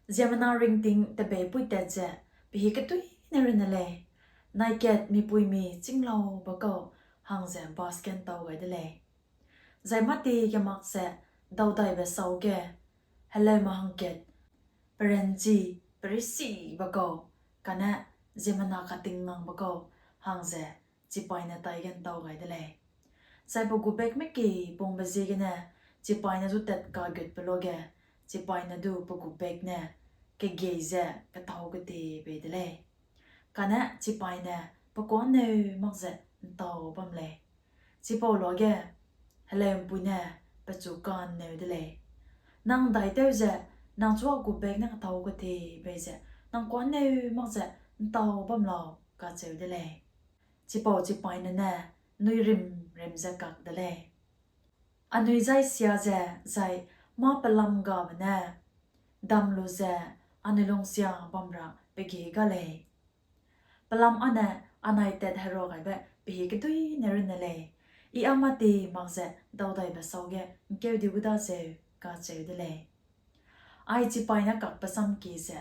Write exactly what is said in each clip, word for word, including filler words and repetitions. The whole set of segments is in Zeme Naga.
Ziemmena ringting tebeipui tat ze pehî keduîne runne lei, nai kat mipuimi chînglaube kau hang ze bus ge ’ntau gai de lei. Zai mâti ge mak ze daudaibe sau ge heleume hangkat, peranchi, perisibe kau, kane ziemmena katingnangbe kau hang ze chipaîne taige ’ntau gai de lei. Zai pe gu bag meki pungbe ziegene chipaîne du tat kagutbe luage, chipaîne du pe gu bag ne kegei ze ketâu keti bei de lei. Kane chipaîne pe kuâ ’nneu mak ze ’ntau bam lei. Chipau luage heleu'mpui ne pechu ka'nneu de lei. Nang ’ndaitew ze nang chu a gu bag ne ketâu keti bei ze nang kuâ ’nneu mak ze ’ntau bam lau, kacheu de lei. Chipau chipaîne ne ’nnui rimrim ze kak de lei. Anui zai sia ze, zai mâ pelam gabe ne dam lu ze anui lungsia bam ra pe gie ga lei. Pelam âne anai tat herua gaibe pehî keduîne runne lei. I â mâti mak ze daudaibe sau ge ’ngkeu di gu daseu, kacheu de lei. Ai chipaîne kakbe samkie ze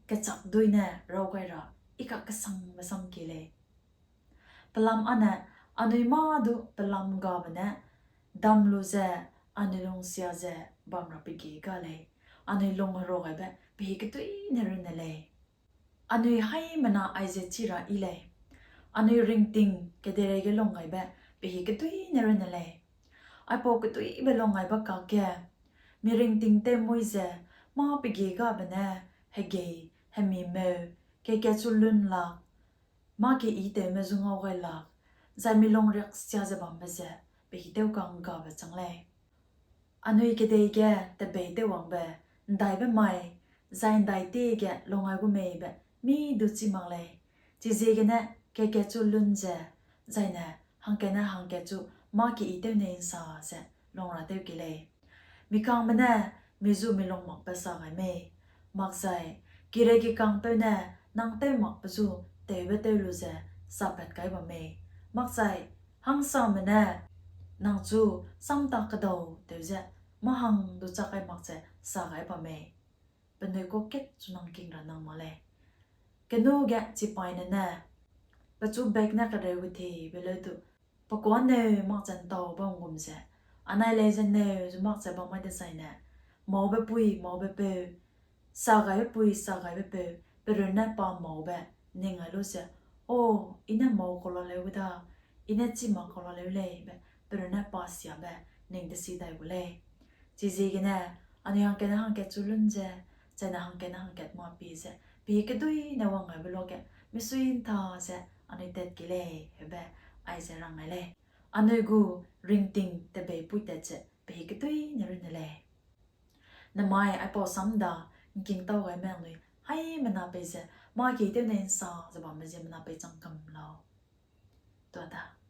kechâkduîne raw gai ra i kak kesangbe samkie lei. Pelam âne anui mâ du pelam gabe ne dam lu ze anui lungsia ze bam ra pe gie ga lei. Anui lung herua gaibe pehî keduîne runne lei. Anui haimena aize chi ra yi lei. Anui ringting kedeirei ge lung gaibe pehî keduîne runne lei. Aipau keduîbe lung gaibe kakge, mi ringting tewmui ze mâ pe gie gabe ne hegei, hemi meu, kekatchu lun lak, mâ keyi tewme zu ngau gai lak, zai mi lung riaksia ze bambe ze pehî tew ka'nggabe chang lei. Anui kedei ge tebei tewwangbe, ’ndaibe mai, zai ’ndai tie ge lung gai gu mei be mi du chî mak lei. Chiziegene kekatchu lun ze, zaine hangkatne hangkatchu mâ keyi tew nei ’nsa ze lung ra tew kei lei. Mikangme ne mi zu mi lung makbe sa gai mei, makzai kirei kikangpeu ne nang tew makbe zu tewbe tew lu ze sapat kai bam mei, makzai hangsame ne nang chu samtak kedau tew ze mâ hang du chak kai mak ze sa gai bam mei. Penui kau kat chu nang king ra nang mak lei. Kenu ge chipaîne ne pechu bag ne kereu ketibe leu du, pe kuâ ’nneu mak ze ’ntau bam gum ze, anai lei ze ’nneu zu mak ze bam mai dezaine, maube pui maube peu, sa gaibe pui sa gaibe peu, perunne pa maube ning gai lu ze, O, i ne mau kau la leu da, i ne chî mak kau la leu lei be perunne pa siabe ning tesi dai gu lei. Chiziegene anui hangkatne hangkatchu lun ze, zaine hangkatne hangkat mâ pie ze, pehî keduîne wang gaibe luage misui ’nta ze anui tat kei lei, hebe aize rang gai lei. Anui gu ringting tebeipui tat ze pehî keduîne runne lei. Nemai aipau sam da ’ngkingtau gai me anui haimena pei ze mâ keyi tew nei ’nsa ze bambe ziemmena pei chang kam lau. Tua da.